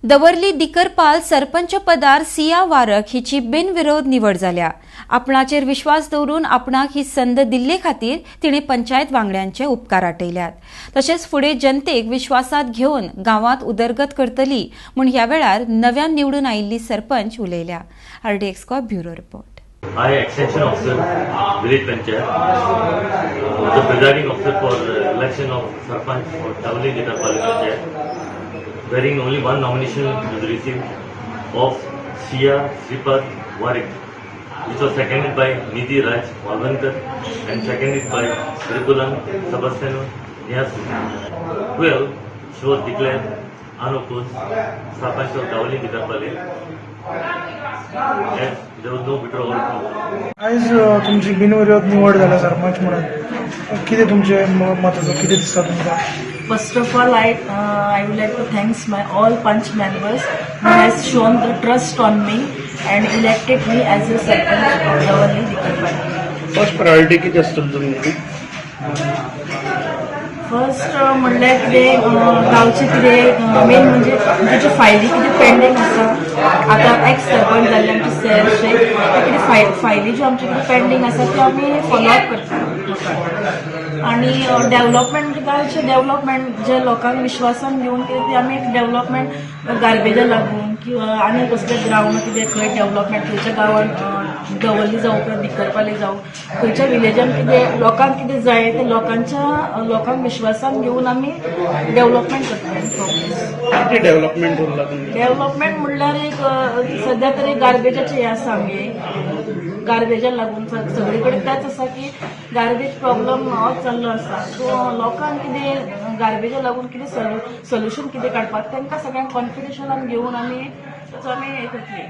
दवर्ली दिकरपाल सरपंच पदार सिया वारक हिची बिनविरोध निवड जाल्या. आपणाचेर विश्वास दवरून आपणाक ही संद दिल्ले खातीर तिणें पंचायत वांगड्यांचे उपकार आटयल्यात. तशेंच फुडें जनतेक विश्वासात घेवन गांवांत उदरगत करतली म्हूण ह्या वेळार नव्यान निवडून आयिल्ली सरपंच उलयल्या. RDX bureau report. I, Extension Officer, Village Panchayat, the presiding officer for election of Sarpanch for Davorlim Dicarpale Panchayat, wherein only one nomination was received of Sia Sripad Varik, which was seconded by Nidhi Raj Malvankar and seconded by Trikulan Sebastiano Niasu. 12, she was declared unopposed Sarpanch of Davorlim Dicarpale as there was no withdrawal from आयज तुमची बिनविरोध निवड जाल्या सरपंच म्हणून, कितें तुमचें मत आसा, कितें दिसता तुमकां? First of all, I would like to thanks my all Panch members who has shown the trust on me and elected me as a Sarpanch of Davorlim Dicarpale. First priority कितें आसतली तुमची? फर्स्ट म्हणल्यार कितें, गांवचें कितें main म्हणजे आमच्यो ज्यो फायली कितें पेंडींग आसा, आतां एक्स सरपंच जाल्ले आमचे सर शेख, ते कितें फायली ज्यो आमच्यो कितें पेंडींग आसा त्यो आमी फॉलो अप करता मुखार. आनी डेव्हलपमेंट म्हणजे गांवचें डेव्हलपमेंट जे लोकांक विश्वासान घेवन कितें ते आमी एक डेव्हलपमेंट, गार्बेजा लागून किंवा आनी कसले ग्रावंड कितें खंय डेव्हलपमेंट खंयच्या गांवान, दवर्ली जावं किंवा दिकरपाली जावं, खंयच्या विलेजान कितें लोकांक कितें जाय ते लोकांच्या लोकांक विश्वासान घेवन आमी डेव्हलपमेंट करतले प्रोग्रेस. कितें डेव्हलपमेंट उरला तुमचें? डेव्हलपमेंट म्हणल्यार एक सध्या तरी गार्बेजाचें हें आसा, आमगे गार्बेजा लागून सगळे कडेन तेंच आसा की गार्बेज प्रॉब्लम होच जाल्लो आसा. सो लोकांक कितें गार्बेजा लागून कितें सोल्युशन कितें काडपाक, तांकां सगळ्यांक कॉन्फिडेन्शियलान घेवन आमी ताचो आमी हें करतले.